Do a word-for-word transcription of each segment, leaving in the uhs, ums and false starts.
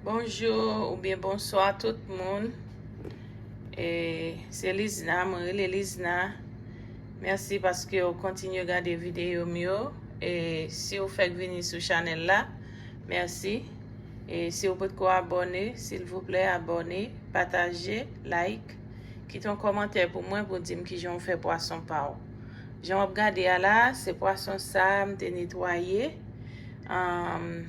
Bonjou oubyen bonswa tout moun. E, se Lizna, mwen rele Lizna. Mèsi paske w kontinye gade videyo m yo. E si w fèk vini sou chanèl la, mèsi. E si w potko abòne, silvouplè abòne, pataje, like, kite yon kòmantè pou mwen pou di m kijan w fè pwason pa w. Jan w ap gade a la, se pwason sa a m te netwaye. Ahn,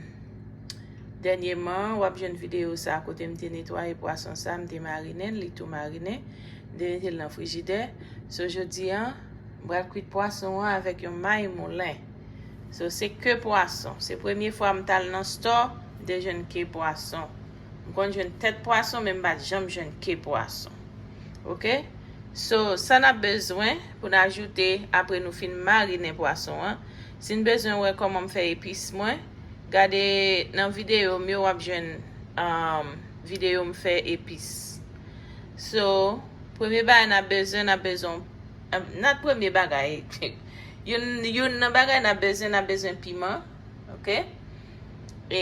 dènyèman, w ap jwenn videyo sa a kote m te netwaye pwason sa a, m te marinen l, li tou marinen. M te mete l nan frijidè. So, jodi a, m pral kwit pwason an avèk yon may moulen. So, se ke pwason. Se premye fwa m t al nan stò, m te jwenn ke pwason. M konn jwenn tèt pwason, men m pa t janm jwenn ke pwason. Oke? So, sa n ap bezwen pou n ajoute apre nou fin marinen pwason an. Si n bezwen wè kòman m fè epis mwen, gade nan videyo m yo, w ap jwenn, um, videyo m fè epis. So, premye bagay n ap bezwen, n ap bezwen, um, not premye bagay. Youn, youn nan bagay n ap bezwen, n ap bezwen piman. Oke? E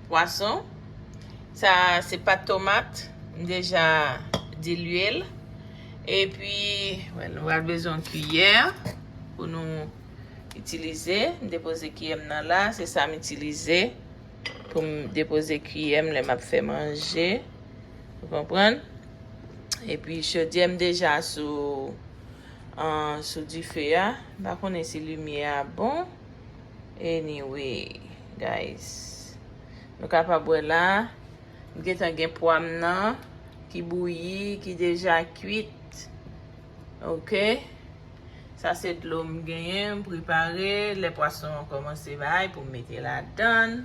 pwason. Sa se pat tomat. M deja dilye l. Epi, wè, nou pral bezwen yon kiyè pou nou itilize. M depoze kiyè m nan la. Se sa m itilize pou m depoze kiyè m lè m ap fè manje. Ou konprann? Epi, chodyè m deja sou, an, sou dife a. M pa konnen si limyè a bon. Anyway, guys. Nou kapab wè la, m gentan gen pwa m nan ki bouyi, ki deja kwit. Oke? Sa se dlo m genyen, m prepare. Lè pwason an kòmanse bay pou m mete ladan l.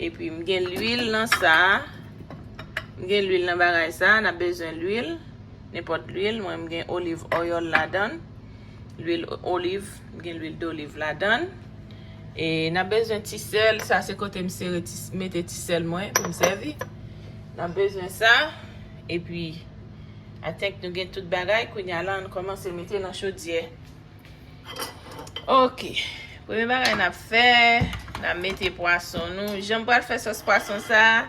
Epi m gen lwil nan sa. M gen lwil nan bagay sa. N ap bezwen lwil. Nenpòt lwil. Mwen, m gen olive oil ladan l. Lwil oliv. M gen lwil doliv ladan l. E n ap bezwen ti sèl. Sa se kote m sere ti, mete ti sèl mwen pou m sèvi. N ap bezwen sa. Epi, I think nou gen tout bagay. Kounye a la, ann kòmanse mete nan chodyè. Oke. Premye bagay n ap fè, n ap mete pwason nou. Jan m pral fè sòs pwason sa a,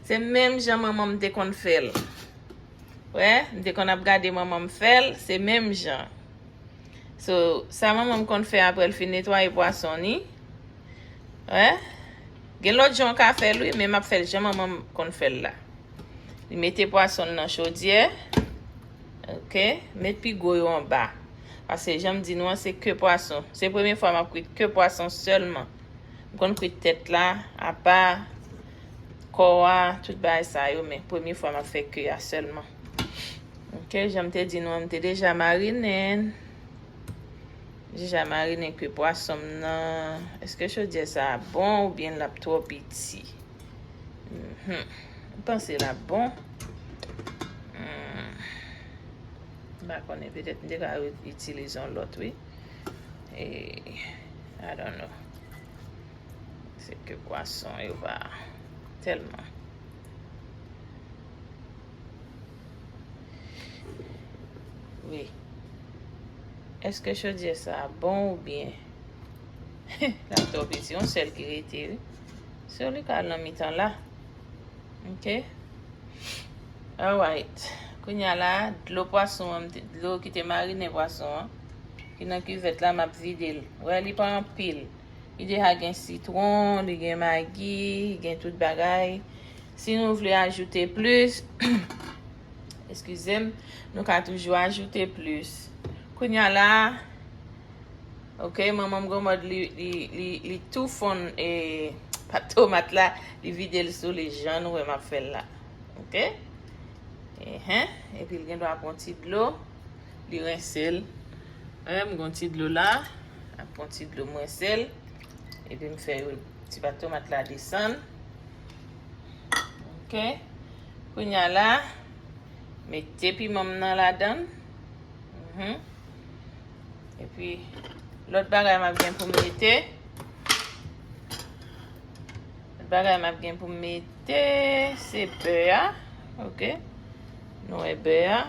se menm jan manman m te konn fè l. Wè, m te konn ap gade manman m fè l, se menm jan. So, sa manman m konn fè apre l fin netwaye pwason ni. Wè. Gen lòt jan w ka fè l, wi, men m ap fè l jan manman m konn fè l la. Li mete pwason l nan chodyè. Oke. Met pi gwo yo anba. Paske jan m di nou an, se ke pwason. Se premye fwa m ap kwit ke pwason sèlman. M konn kwit tèt la, apa kò a, tout bagay sa yo, men premye fwa m ap fè ke a sèlman. Oke, jan m te di nou an, m te deja marinen. Deja marinen ke pwason m nan. Èske chodyè sa a bon oubyen l ap twò piti? Mhm. M panse l ap bon. Hmm. M pa konnen, petèt m te ka itilize yon lòt, wi. E, I don't know. Se ke pwason yo pa tèlman. Wi. Èske chodyè sa a bon oubyen l ap twò piti? Yon sèl ki rete, wi. So, li ka al nan mitan la. Oke. Alright. Kounye a la, dlo pwason an, m te, dlo ki te marinen pwason an, ki nan kivèt la, m ap vide l. Wè, li pa anpil. Li deja gen sitwon, li gen magi, li gen tout bagay. Si nou vle ajoute plis, eskize m, nou ka toujou ajoute plis. Kounye a la, oke, manman m gon mòd li, li, li, li tou fonn, e, pat tomat la, li vide l sou li jan nou wè m ap fè l la. Oke? Enhen, epi l gen dwa pran ti dlo. Li rense l. Wè, m gon ti dlo la. Ap pran ti dlo, m rense l. Epi m fè ti pat tomat la desann. Oke. Kounye a la, mete piman m nan ladan l. Mhm. Epi, lòt bagay m ap gen pou m mete. Lòt bagay m ap gen pou m mete, se bè a. Oke. Nou wè bè a.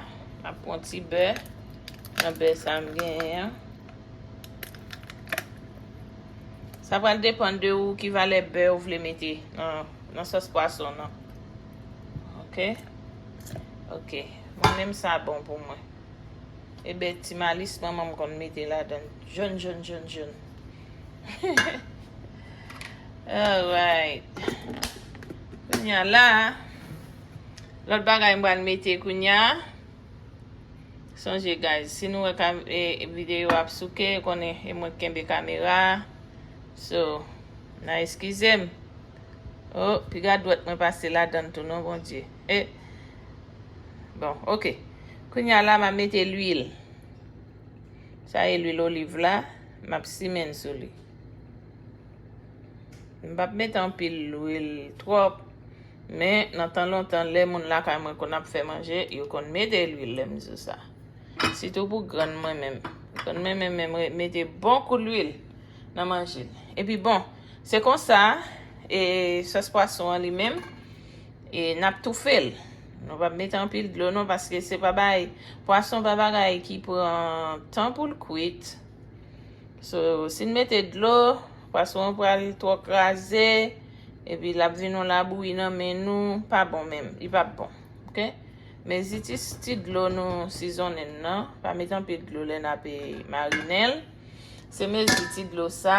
M ap pran ti bè nan bè sa m genyen an. Sa pral depann de ou ki valè bè ou vle mete nan nan sòs pwason nan. Ok. Ok. Mwen menm sa bon pou mwen. Ebyen, ti malis manman m konn mete ladan. Jòn, jòn, jòn, jòn. Alright. Kounye a la, lòt bagay m pral mete kounye a. Sonje, guys, si nou wè ka, e, videyo ap souke, konnen e mwen k kenbe kamera a. So, n a eskize m. Oh, piga dwèt mwen pase ladan tou non, Bondye. E, bon, ok. Kounye a la, m a mete lwil. Sa e lwil oliv la, m ap simen sou li. M p ap mete anpil lwil twòp, men nan tan lontan, lè moun lakay mwen konn ap fè manje, yo konn mete lwil lè m di w sa. Sitou pou grann mwen menm. Grann mwen menm, menm re-, mete bon kout lwil nan manje l. Epi bon, se konsa, e sòs pwason an li menm, e n ap toufe l. Nou p ap mete anpil dlo non, paske se pa bagay, pwason pa bagay ki pran tan pou l kwit. So, si n mete dlo, pwason an pral twò kraze, epi l ap vin yon labouyi nan men nou, pa bon menm, li p ap bon. Ok? Mezi ti, ti dlo nou sizonnen nan, pa mete anpil dlo lè n ap, e, marinen l. Se mezi ti dlo sa,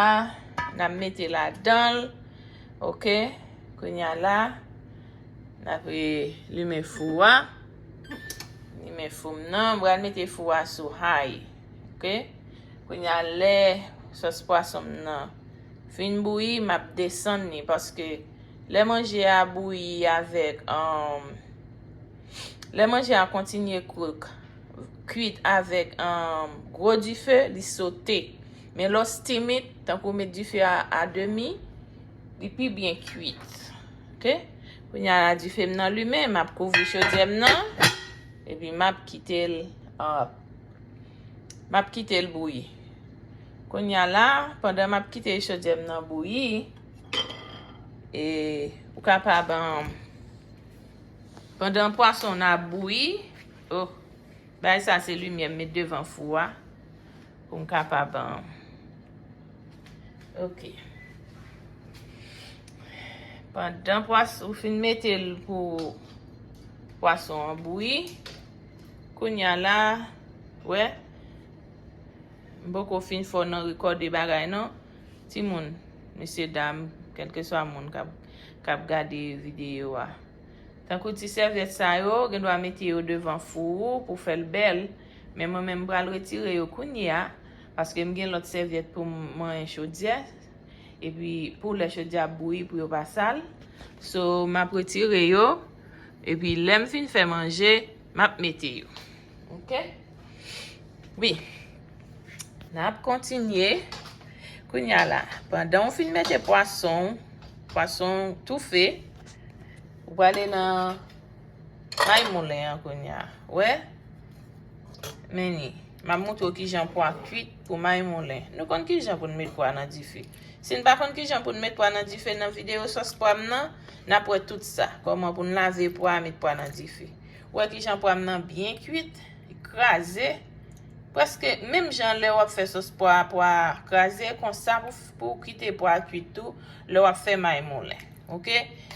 n ap mete ladan l. Ok? Kounye a la, n ap, e, limen fou a. Limen fou m nan, m pral mete fou a sou high. Ok? Kounye a lè sòs pwason m nan fin bouyi, m ap desann li, paske lè manje a bouyi avèk, um, lè manje a kontinye kwit, kwit avèk, um, gwo dife, li sote. Men lè w steam it, tankou w met dife a, a demi, li pi byen kwit. Ok? Kounye a la, dife m nan limen, m ap kouvri chodyè m nan, epi m ap kite l, uh, m ap kite l bouyi. Kounye a la, pandan m ap kite chodyè m nan bouyi, e, ou kapab, um, pandan pwason nan ap bouyi, oh, bagay sa se limyè m met devan fou a, pou m kapab, um, ok. Pandan pwas-, ou fin mete l pou pwason an bouyi, kounye a la, wè, m poko fin fò nan rekòde bagay non. Timoun, mesye dam, kèlkeswa moun k ap, k ap gade videyo a. Tankou ti sèvyèt sa yo, gen dwa mete yo devan fou ou pou fè l bèl. Men mwen menm, m pral retire yo kounye a, paske m gen lòt sèvyèt pou m manyen chodyè. Epi pou lè chodyè ap bouyi, pou yo pa sal. So, m ap retire yo. Epi lè m fin fè manje, m ap mete yo. Ok? Wi. N ap kontinye. Kounye a la, pandan w fin mete pwason, pwason toufe, ou prale nan may moulen an kounye a. Wè? Men ni, m ap montre w kijan pwa kwit pou may moulen. Nou konn kijan pou n met pwa nan dife. Si n pa konn kijan pou n met pwa nan dife nan videyo sòs pwa m nan, n ap wè tout sa. Kòman pou n lave pwa, met pwa nan dife. Wè kijan pwa m nan byen kwit, li kraze. Prèske menm jan lè w ap fè sòs pwa, pwa kraze, konsa pou, pou w kite pwa kwit tou, lè w ap fè may moulen. Ok?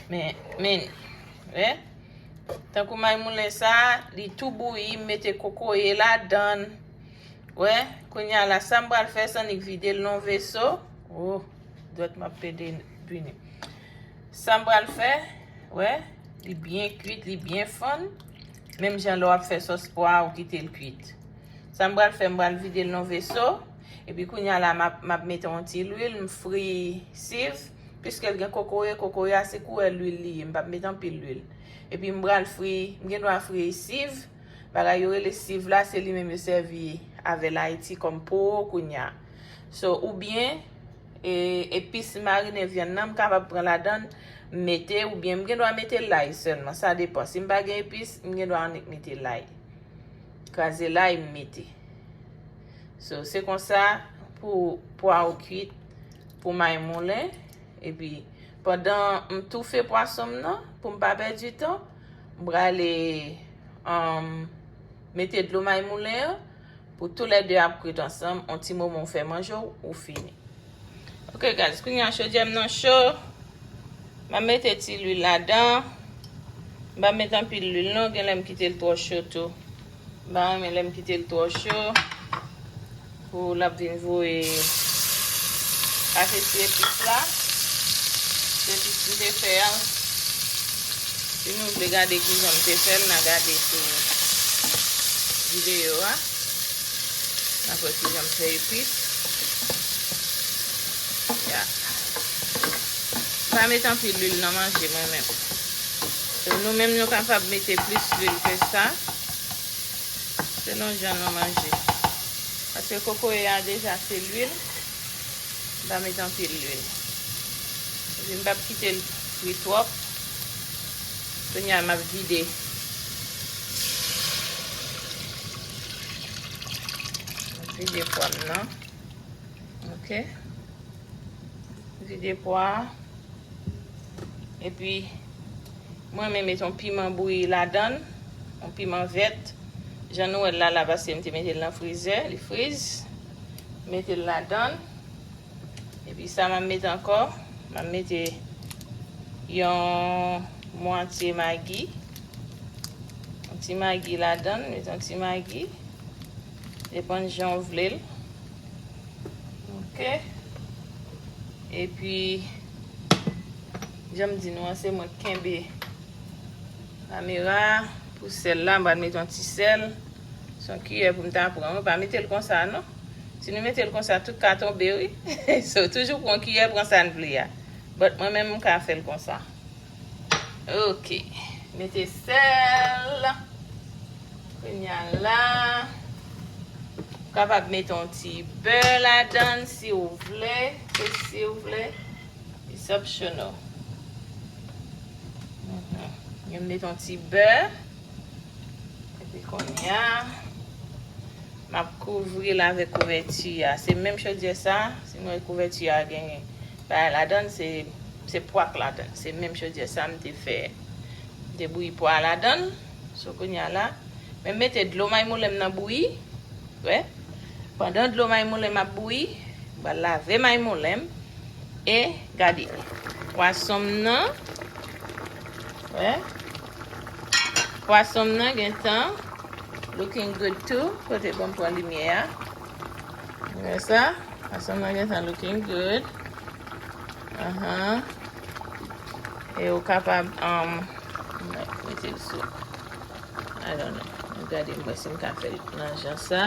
Men, men, wè? Tankou may moulen sa, li tou bouyi, m mete kokoye ladan l. Wè, kounye a la, sa m pral fè, se annik vide l nan veso. Oh, dwèt m ap pede vini. Sa m pral fè, wè, li byen kwit, li byen fonn. Menm jan lè w ap fè sòs pwa, ou kite l kwit. Sa m pral fè, m pral vide l nan veso. Epi kounye a la, m ap, m ap mete yon ti lwil, m fri siv. Piske l gen kokoye, kokoye a se koulè lwil li ye, m p ap mete anpil lwil. Epi m pral fri, m gen dwa fri siv. Bagay yo rele siv la, se li menm yo sèvi avè l Ayiti kòm poro kounye a. So, oubyen, e, epis marinen vyann nan, m kapab pran ladan l, m mete, oubyen m gen dwa mete lay sèlman, sa depan. Si m pa gen epis, m gen dwa annik mete lay. Kraze lay, m mete. So, se konsa pou pwa ou kwit pou may moulen. Epi, pandan m toufe pwason m nan, pou m pa pèdi tan, m prale, um, mete dlo may moulen an. Pou toulède ap kwit ansanm, on ti moman w fè manje w, ou fini. Ok, guys, kounye a chodyè m nan cho. M ap mete ti lwil ladan. M pa met anpil lwil non, gen lè m kite l twò cho tou. M pa renmen lè m kite l twò cho. Pou l ap vin voye. Sa se ti epis la. Ti epis m te fè a. Si nou vle gade kijan m te fè l, n a gade sou videyo a. N a wè kijan m fè epis. Ya. M pa met anpil lwil nan manje mwen menm. So, nou menm nou kapab mete plis lwil ke sa. Selon jan nou manje. Paske kokoye a deja se lwil. M pa met anpil lwil. Epi m p ap kite l fri twòp. Kounye a m ap vide. M ap vide pwa m nan. Ok. Vide pwa a. Epi, mwen renmen met yon piman bouyi ladan l, yon piman vèt. Jan nou wè l la, la, paske m te mete l nan frizè, li friz. Mete l ladan l. Epi sa m ap mete ankò, m ap mete yon mwatye magi. Yon ti magi ladan l, mete yon ti magi. Depann jan w vle l. Ok. Epi, jan m di nou an, se mwen k kenbe kamera a. Pou sèl la, m pral mete yon ti sèl. Se yon kiyè pou m ta pran. Mwen pa mete l konsa, non. Si nou mete l konsa, tout ka tonbe, wi. So, toujou pran yon kiyè, pran sa n vle a. But mwen menm, m ka fè l konsa. Ok. Mete sèl. Kounye a la, ou kapab mete yon ti bè ladan l si w vle. Se si w vle. It's optional. Mhm. Yo mete yon ti bè. Epi kounye a, m ap kouvri l avèk kouvèti a. Se menm chodyè sa, si nou wè kouvèti a gen bagay ladan l, se, se pwa k ladan l. Se menm chodyè sa m te fè. M te bouyi pwa a ladan l. So kounye a la, men m mete dlo maymoulen m nan bouyi. Wè. Pandan dlo maymoulen m ap bouyi, m pral lave maymoulen m. E gade, pwason m nan, wè, pwason m nan gentan looking good too. Kote, bon, m pran limyè a. Wè sa, pwason m nan gentan looking good. Ahan. E ou kapab, um, mete l sou, I don't know. Gade, m wè si m ka fè l nan jan sa.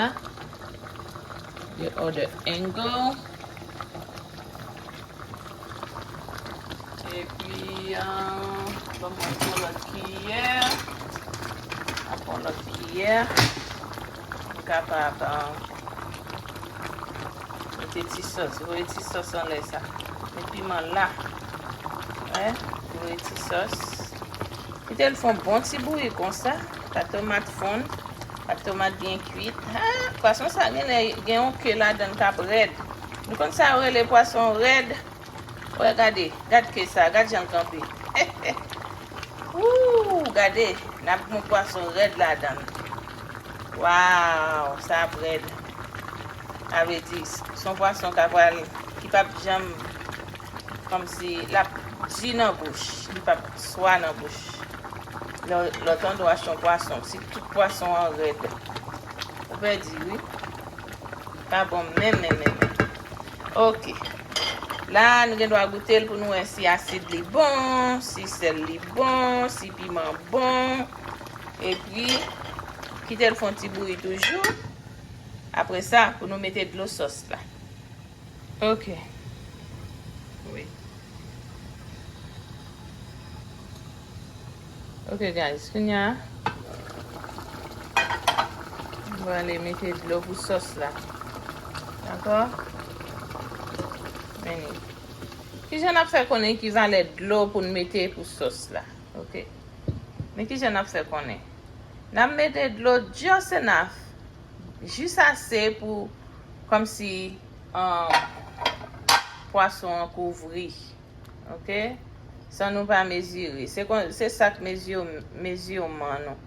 The other angle. Epi, ah, ban mwen yon lòt kiyè. Ak yon lòt kiyè. M kapab, ah, mete ti sòs. Voye ti sòs anlè sa. Met piman la. Wi, voye ti sòs. Kite l fè yon bon ti bouyi konsa. Sa tomat fonn. Sa tomat byen kwit. Ha, pwason sa gen lè gen yon ke ladan l k ap rèd. Nou konn sa yo rele pwason rèd? Wè, gade, gad ke sa, gad jan l kanpe. Woo, gade, n ap gen pwason rèd ladan l. Waw, sa ap rèd. Sa vle di, s-, s on pwason k ap pral, ki p ap janm, kòmsi l ap di nan bouch, li p ap swa nan bouch. Lè, lè w tande w achte yon pwason, si tout pwason an rèd, ou pèdi, wi. Pa bon menm, menm, menm, menm. Ok. La, nou gen dwa goute l pou nou wè si asid li bon, si sèl li bon, si piman bon. Epi, kite l fè yon ti bouyi toujou. Apre sa, pou nou mete dlo sòs la. Ok. Wi. Ok, guys, kounye a, m prale mete dlo pou sòs la. Dakò? Men li. Kijan n ap fè konnen ki valè dlo pou n mete pou sòs la? Ok. Men kijan n ap fè konnen? N ap mete dlo just enough. Jis ase pou, kòmsi, um, pwason an kouvri. Ok? San nou pa mezire. Se kon, se sa k mezi, mezirman nou.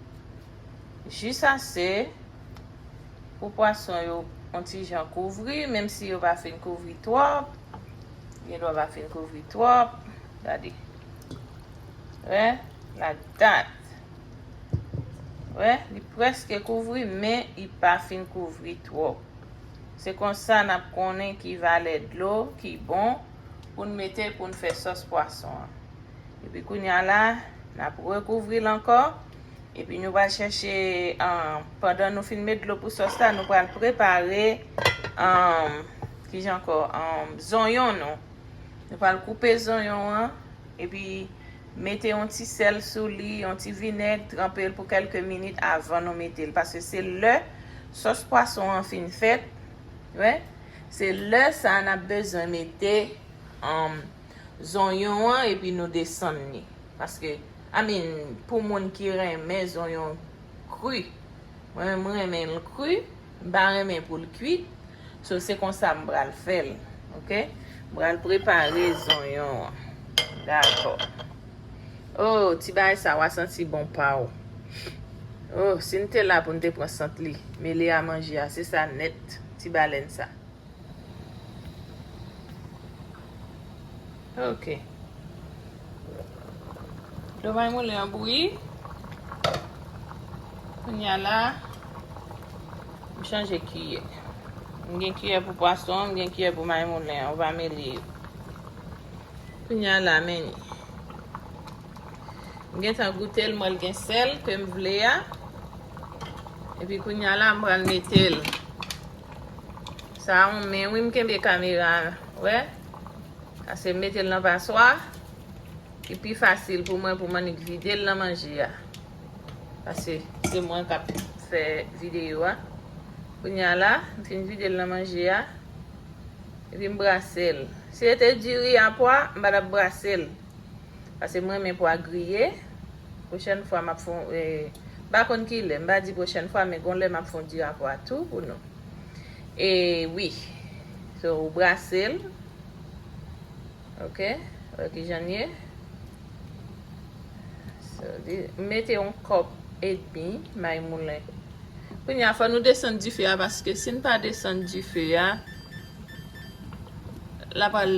Jis ase pou pwason yo yon ti jan kouvri, menm si yo pa fin kouvri twòp. Gen dwa pa fin kouvri twòp. Gade. Wè, ladan. Wè, li prèske kouvri, men li pa fin kouvri twòp. Se konsa n ap konnen ki valè dlo ki bon pou n mete pou n fè sòs pwason an. Epi kounye a la, n ap rekouvri l ankò. Epi nou pral chèche, ah, pandan nou fin met dlo pou sòs la, nou pral prepare, ah, kijan ankò, ah, zonyon nou. Nou pral koupe zonyon an, epi mete yon ti sèl sou li, yon ti vinèg, tranpe l pou kèlke minit avan nou mete l. Paske se lè sòs pwason an fin fèt, wè, se lè sa a n ap bezwen mete, um, zonyon an epi nou desann li. Paske, I mean, pou moun ki renmen zonyon kri, mwen, mwen renmen l kri, m pa renmen pou l kuit. So, se konsa m pral fè l, oke? M pral prepare zonyon an. Dakò. Oh, ti bagay sa, w a santi bon pa w. Oh, si n te la pou n te pran sant li, mele a manje a, se sa nèt, ti balèn sa. Ok. Dlo maymoulen an bouyi. Kounye a la, m chanje kiyè. M gen kiyè pou pwason, m gen kiyè pou maymoulen an. Ou va mele yo. Kounye a la, men ni. M gentan goute l, m wè l gen sèl ke m vle a. Epi kounye a la, m pral mete l. Sa a yon men, wi, m kenbe kamera a, wè. Paske m mete l nan paswa, ki pi fasil pou mwen, pou m annik vide l nan manje a. Paske se mwen k ap fè videyo a. Kounye a la, m fin vide l nan manje a. Epi m brase l. Si se te diri a pwa, m pa t ap brase l. Paske m renmen pwa griye. Pwochèn fwa, m ap fè yon, eh, m pa konn ki lè. M pa di pwochèn fwa, men gon lè m ap fè yon diri a pwa tou pou nou. E wi. So, ou brase l. Ok. Wè kijan l ye. So, di, m mete yon kòp edmi maymoulen. Kounye a, fò nou desann dife a, paske si n pa desann dife a, l ap al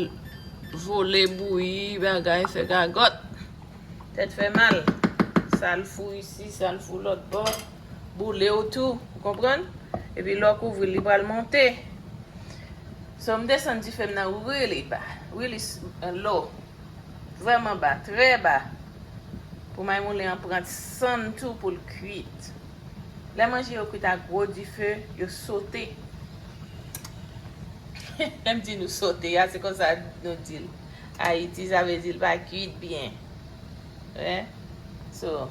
vole, bouyi, bagay, fè gagòt. Tèt fè mal. Sa l fou isi, sa l fou lòt bò. Boule w tou, ou konprann? Epi lè w kouvri l, li pral monte. So, m desann dife m nan really ba, really s-, low. Vrèman ba, trè ba. Pou maymoulen an pran sann tou pou l kuit. Lè manje yo kuit a gwo dife, yo sote. Lè m di nou sote a, se konsa nou di l. Ayiti, sa vle di l pa kuit byen. Wè? So,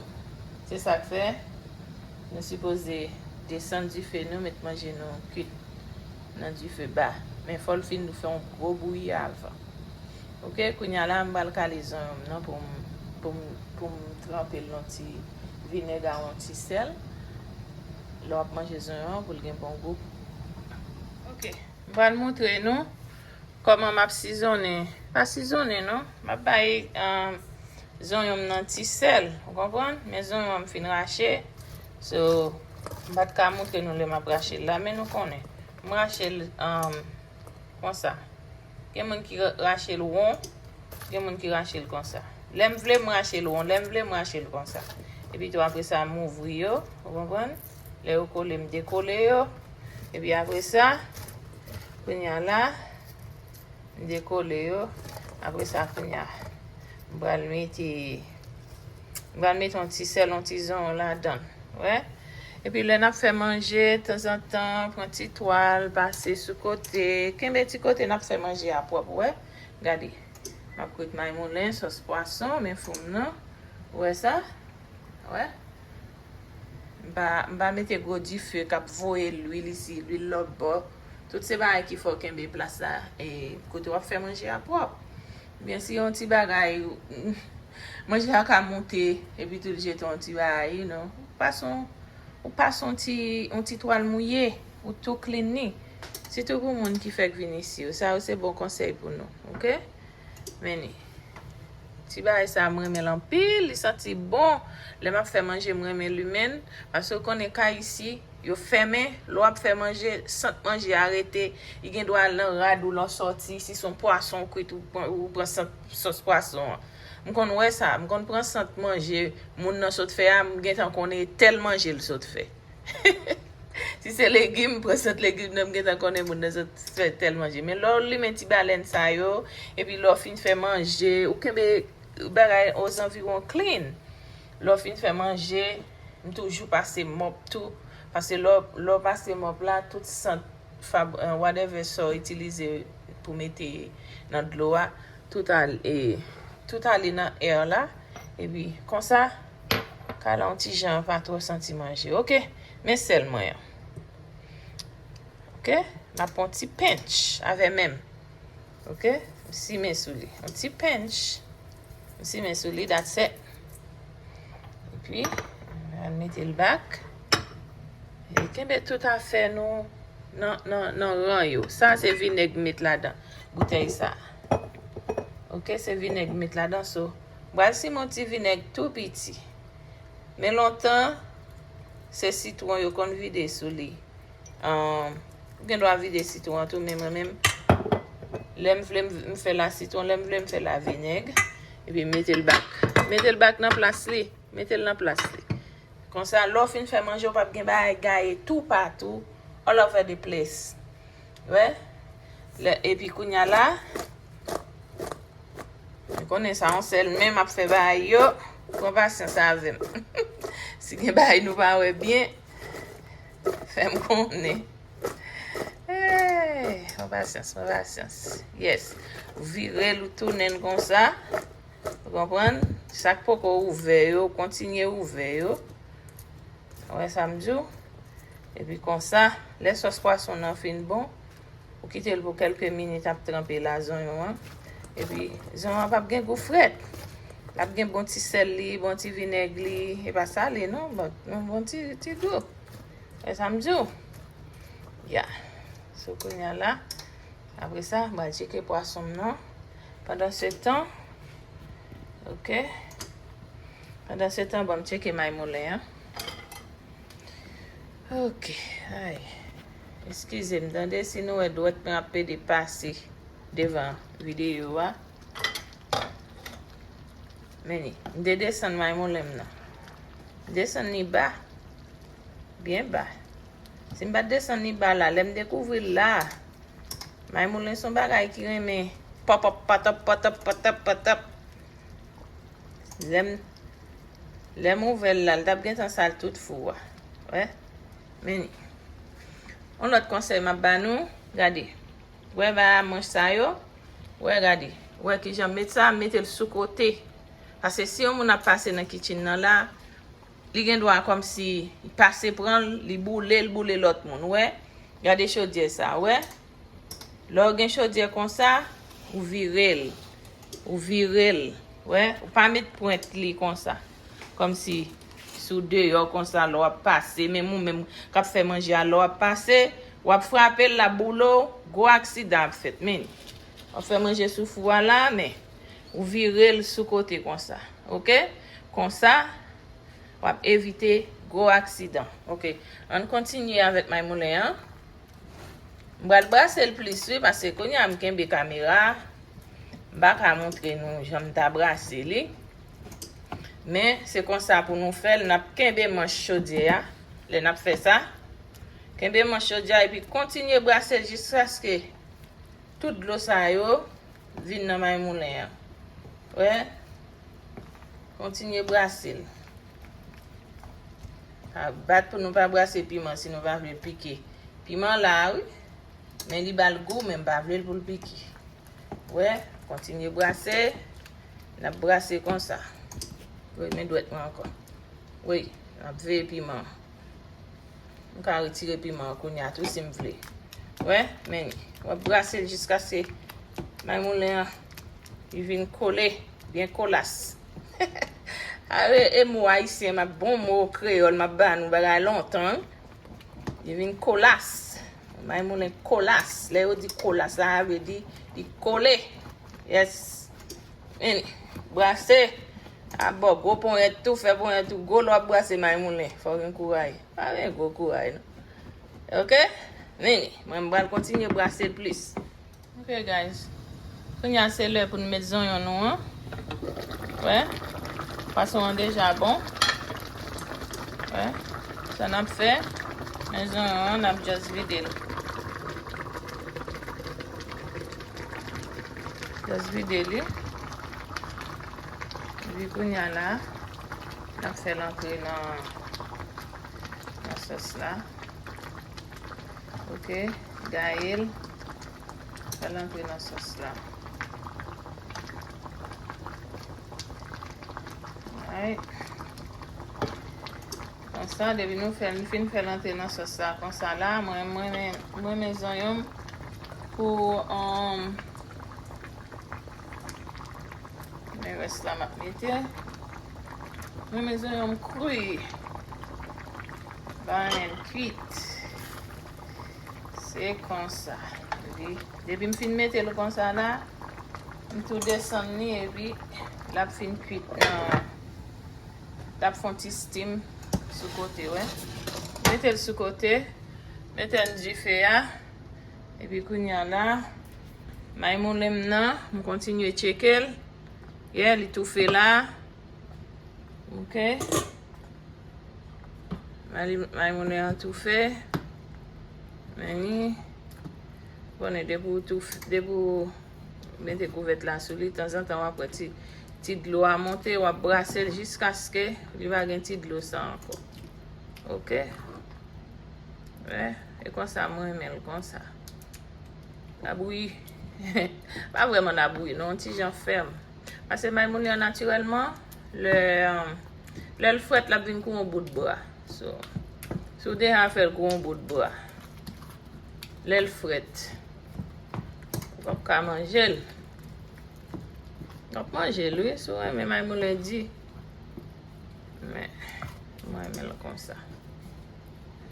se sa k fè nou sipoze desann dife nou, met manje nou kuit nan dife ba. Men fò l fin nou fè yon gwo bouyi avan. Ok, kounye a la, m pral kale zonyon m nan pou m, pou m, pou m tranpe l nan ti vinèg a yon ti sèl. Lè w ap manje zonyon an, pou l gen bon gou. Ok, m pral montre nou kòman m ap sizonnen. Pa sizonnen, non. M ap bay, um, zonyon m nan ti sèl, ou konprann? Men zonyon an m fin rache. So, m pa t ka montre nou lè m ap rache l la, men nou konnen. M rache l, um, konsa. Gen moun ki ra-, rache l won, gen moun ki rache l konsa. Lè m vle, m rache l won, lè m vle, m rache l konsa. Epi tou, apre sa, m ouvri yo, ou konprann? Lè yo kole, m dekole yo. Epi apre sa, kounye a la, m dekole yo. Apre sa, kounye a, m pral mete, m pral mete yon ti sèl, yon ti zonyon ladan l. Wè? Epi lè n ap fè manje, tanzantan, pran ti twal, pase sou kote, kenbe ti kote n ap fè manje a pwòp, wè? Gade, m ap kwit maymoulen, sòs pwason, men fou m nan. Ou wè sa? Wè? M pa, m pa mete gwo dife k ap voye lwil isi, lwil lòt bò. Tout se bagay ki fè w kenbe plas la, e kote w ap fè manje a pwòp. Men si yon ti bagay, manje a ka monte, epi tou l jete yon ti bagay, you know. Ou pase yon, ou pase yon ti, yon ti twal mouye, ou tou clean li. Sitou pou moun ki fèk vin isi yo. Sa yo se bon konsèy pou nou, ok? Men ni. Ti bagay sa, m renmen l anpil, li santi bon. Lè m ap fè manje, m renmen limen l. Paske w konnen kay isi, yo fèmen. Lè w ap fè manje, sant manje a rete. Li gen dwa al nan rad ou lè w sòti. Si se yon pwason w kwit, ou pran, ou pran sant sòs pwason an. M konn wè sa, m konn pran sant manje moun nan sot fè a, m gentan konnen tèl manje l sot fè. Si se legim, m pran sant legim nan, m gentan konnen moun nan sot fè tèl manje. Men lè w limen ti balèn sa yo, epi lè w fin fè manje, ou kenbe bagay ozanviwon clean. Lè w fin fè manje, m toujou pase mòp tou. Paske lè w, lè w pase mòp la, tout sant fab, eh, whatever sa w itilize pou mete nan dlo a, tout al, eh, tout ale nan air la. Epi konsa, kay la yon ti jan pa twò santi manje. Oke, men sèl mwen an. Oke, m ap pran yon ti pinch avè men m. Oke, m simen sou li. Yon ti pinch. M simen sou li, that's it. Epi, m al mete l back. E kenbe tout afè nou nan, nan, nan ran yo. Sa se vinèg m met ladan boutèy sa. Oke, se vinèg m met ladan, so, m pral simen yon ti vinèg tou piti. Men lontan, se sitwon yo konn vide sou li. Ahn, ou gen dwa vide sitwon an tou, men mwen menm, lè m vle m, m fè l a sitwon, lè m vle m fè l a vinèg, epi m mete l back. Mete l back nan plas li, mete l nan plas li. Konsa, lè w fin fè manje, w p ap gen bagay gaye toupatou, all over the place. Wè? Lè, epi kounya la, nou konnen sa yon sèl men m ap fè bagay yo. Pran pasyans avè m. Si gen bagay nou pa wè byen, fè m konnen. Hey, pran pasyans, pran pasyans. Yes. Vire l, ou tounen l konsa. Ou konprann? Sa k poko ouvè yo, kontinye ouvè yo. Ou wè sa m di w? Epi konsa, lè sòs pwason nan fin bon, ou kite l pou kèlke minit ap tranpe la zonyon an. Epi zonyon an p ap gen gou frèt. L ap gen bon ti sèl li, bon ti vinèg li. E pa sale non, bon, yon bon ti, ti gou. Wè sa m di w? Ya. So kounya la, apre sa, m pral tcheke pwason m nan. Pandan se tan, oke. Pandan se tan, ban m tcheke may moulen an. Oke, ay. Eskize m, tande si nou wè dwèt mwen ap pede pase devan videyo a. Men li, m te desann may moulen m nan. M desann li ba. Byen ba. Si m pa t desann li ba la, lè m dekouvri l la, may moulen se yon bagay ki renmen pòpòp, pòtòp, pòtòp, pòtòp, pòtòp. Lè m, lè m ouvè l la, l t ap gentan sal tout fou a. Wè? Men li. Yon lòt konsèy m ap ba nou, gade. Wè ba manch sa yo? Wè, gade. Wè kijan m met sa, m mete l sou kote. Paske si yon moun ap pase nan kitchen nan la, li gen dwa kòmsi pase pran l, li boule l, boule lòt moun. Wè? Gade chodyè sa, wè? Lè w gen chodyè konsa, ou vire l. Ou vire l. Wè? Ou pa met pwent li konsa. Kòmsi sou deyò konsa, lè w ap pase, menm ou menm k ap fè manje a, lè w ap pase, w ap frape l, l ap boule w, gwo aksidan ap fèt. Men, w ap fè manje sou fou a la, men ou vire l sou kote konsa. Oke? Konsa, w ap evite gwo aksidan. Oke. Ann kontinye avèk may moulen an. M pral brase l plis, wi, paske kounye a m kenbe kamera a. M pa ka montre nou jan m ta brase li. Men, se konsa pou nou fè l. N ap kenbe manch chodyè a lè n ap fè sa. Kenbe manch chodyè a epi kontinye brase l jiskaske tout dlo sa yo vin nan may moulen an. Wè? Kontinye brase l. Pa bat pou nou pa brase piman si nou pa vle l pike. Piman la, wi. Men li ba l gou, men m pa vle l pou l pike. Wè, kontinye brase. N ap brase konsa. Wi, men dwèt mwen ankò. Wi, n ap veye piman an. M ka retire piman an kounye a tou si m vle. Wè, men li. W ap brase l jiskaske may moulen an, li vin kole, byen kolas. A, e, e mo ayisyen, m ap bon mo kreyòl, m ap ba nou bagay lontan, wi. Li vin kolas. May moulen kolas. Lè yo di kolas, sa vle di li kole. Yes. Men li. Brase. A bò, gwo ponyèt tou, fè ponyèt tou gwo lè w ap brase may moulen. Fò w gen kouray. Pa gen gwo kouray, non. Oke? Men li. Mwen, m pral kontinye brase l plis. Ok, guys. Kounye a, se lè pou n met zonyon nou an. Wè, pwason an deja bon. Wè, sa n ap fè, men zonyon an, n ap just vide l. Just vide li. Epi kounye a la, n ap fè l antre nan, nan sòs la. Ok, gaye l. Fè l antre nan sòs la. Alright. Konsa, depi nou fè l, nou fin fè l antre nan sòs la. Konsa la, mwen, mwen, mwen, mwen renmen zonyon m pou, um, men rès la m ap mete. Mwen renmen zonyon m kri. Ba l kwit. Se konsa. Li, depi m fin mete l konsa la, m tou desann li epi l ap fin kwit nan, l ap fè yon ti steam sou kote, wè. Mete l sou kote, mete l dife a, epi kounye a la, may moulen m nan, m kontinye tcheke l. Yeah, li toufe la. Ok. May, may moulen an toufe. Men ni, konnen depi w toufe, depi w mete kouvèt la sou li, tanzantan w ap wè ti, ti dlo a monte, w ap brase l jiskaske li pa gen ti dlo sa ankò. Ok. Wè, e konsa mwen renmen l konsa. Labouyi. Pa vrèman labouyi, non, yon ti jan fèm. Paske may moulen an natirèlman, lè, lè l frèt, l ap vin kou yon bout bra. So, si w deja fè l kou yon bout bra, lè l frèt, ou p ap ka manje l. W ap manje l, wi, si w renmen may moulen di. Men, mwen renmen l konsa.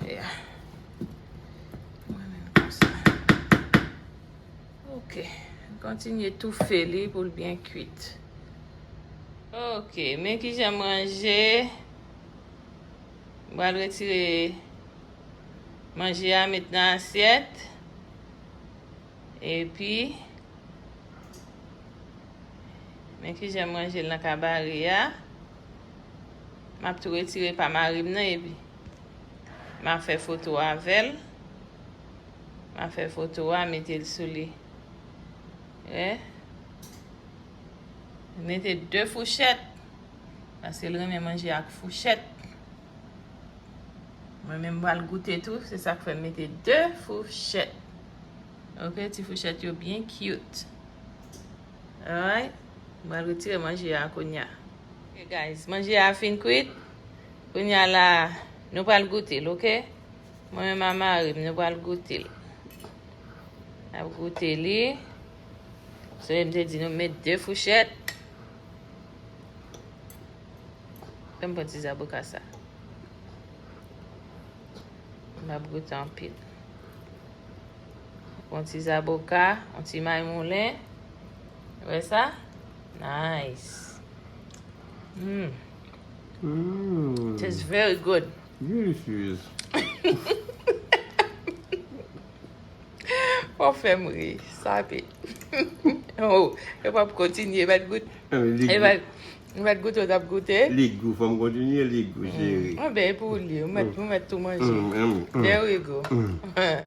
Yeah. Mwen renmen l konsa. Ok. Kontinye toufe li pou l byen kwit. Ok, men kijan m ranje. M pral retire manje a, met nan asyèt. Epi, men kijan m ranje l nan kabare a. M ap tou retire pa mari m nan epi m ap fè foto avè l. M ap fè foto a, mete l sou li. Wè. Mete de fouchèt. Paske l renmen manje ak fouchèt. Mwen menm m pral goute tou, se sa k fè m mete de fouchèt. Ok, ti fouchèt yo byen cute. Alright. M pral retire manje a kounye a. Ok, guys, manje a fin kwit. Kounye a la, nou pral goute l, ok? Mwen menm a mari m, nou pral goute l. N ap goute li. Sonje m te di nou met de fouchèt. Fè m pran ti zaboka sa. M ap goute anpil. Yon ti zaboka, yon ti may moulen. Wè sa? Nice. Mm. Mm. Tastes very good. Delicious. Fò fè m ri, sape. Oh, e p ap kontinye, e p ap goute. Ah, men li e p ap, e p ap goute, w t ap goute. Li gou, fò m kontinye, li gou, cheri. Mm. Anben, e pou li, ou mèt, ou mèt tou manje. Mm, mm, mm. There we go. Mm.